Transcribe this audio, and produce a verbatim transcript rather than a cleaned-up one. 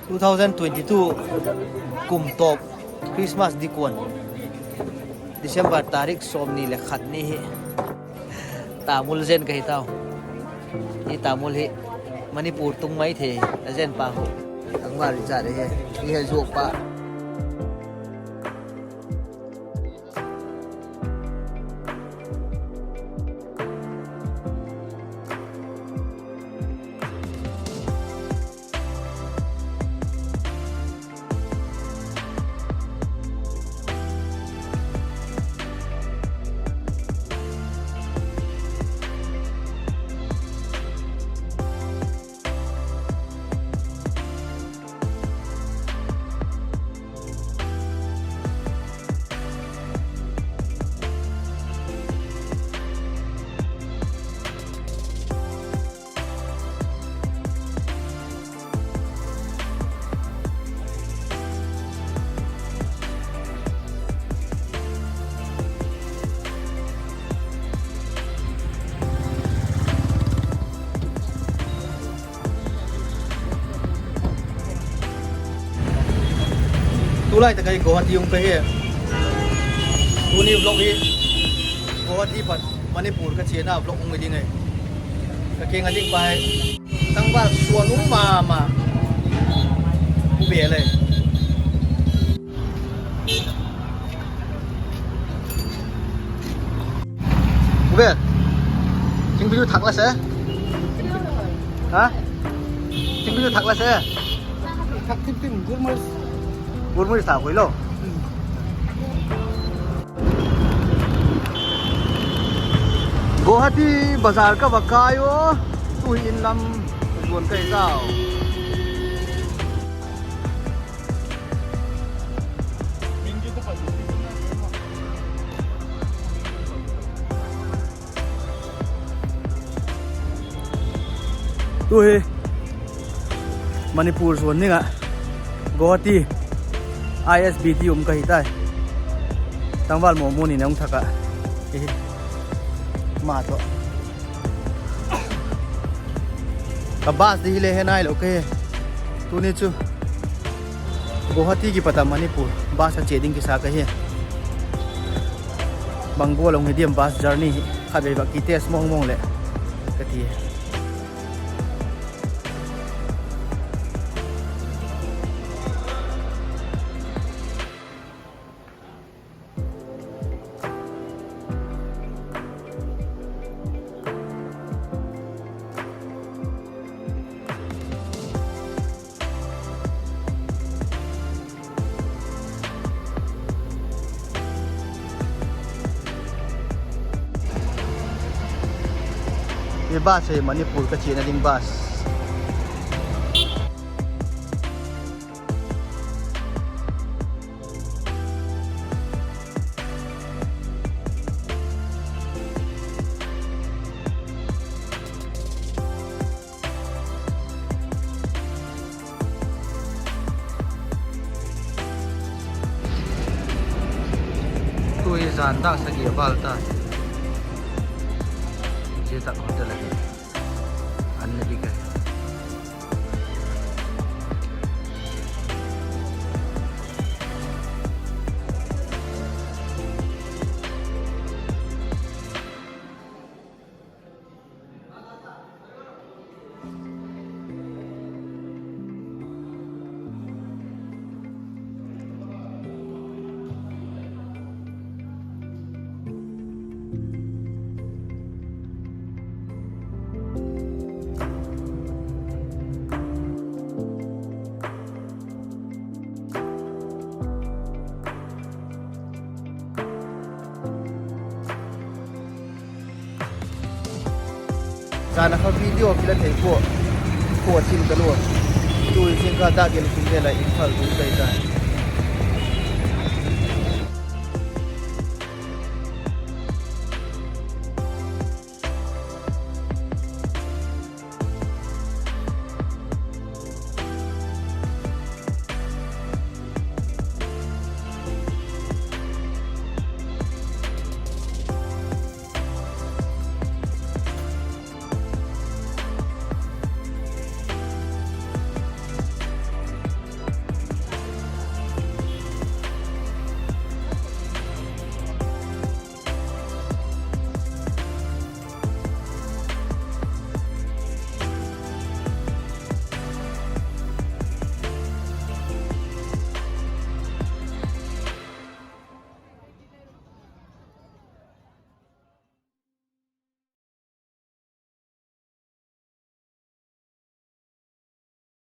Two thousand twenty two kum tawp Christmas dikuan, December tarik sawmni le khat ni hi Tamul zen ka hi tau. Hi Tamul hi Manipur tung mai thei a zen pa hu. Tangval ri chat ahi, i he zuak pa. Tulai tak ah Guwahati um ka hi. Tuni vlog hi Guwahati pat Manipur ka chiana vlog um ding ahi. Ka kiang a ding pa hi tangval suan um ma ma u be le. U be, thingpi chu thak la se. Ha? Thingpi chu thak la se. Thak thim thim, gurmur. Gurmur sa koi lo. Guwahati bazar ka va kai u. Tu hi in lam zuan ka hi tau. Tu hi Manipur zuan ding ah Guwahati I S B T um ka hi tai. Tangval momo ni nang thak ah. Hi ma tawh. Ka bus di hile he nailo ka hi. Tuni chu Guwahati kipat a Manipur bus a chia ding kisa ka hi. Bang gual hung hi diam bus journey hi, khatvei vak ki test mawngmawng leh ka ti. Hi bus hi Manipur ka chiana ding bus. Tu hi zan dâk sagi a vâl ta. Zia tak hotel ahi. An ne bik ahi. Zan a kha video kila thei pua, khua thim talua. Tu zingkal dâk gel kin vel a Imphal tung kai ta.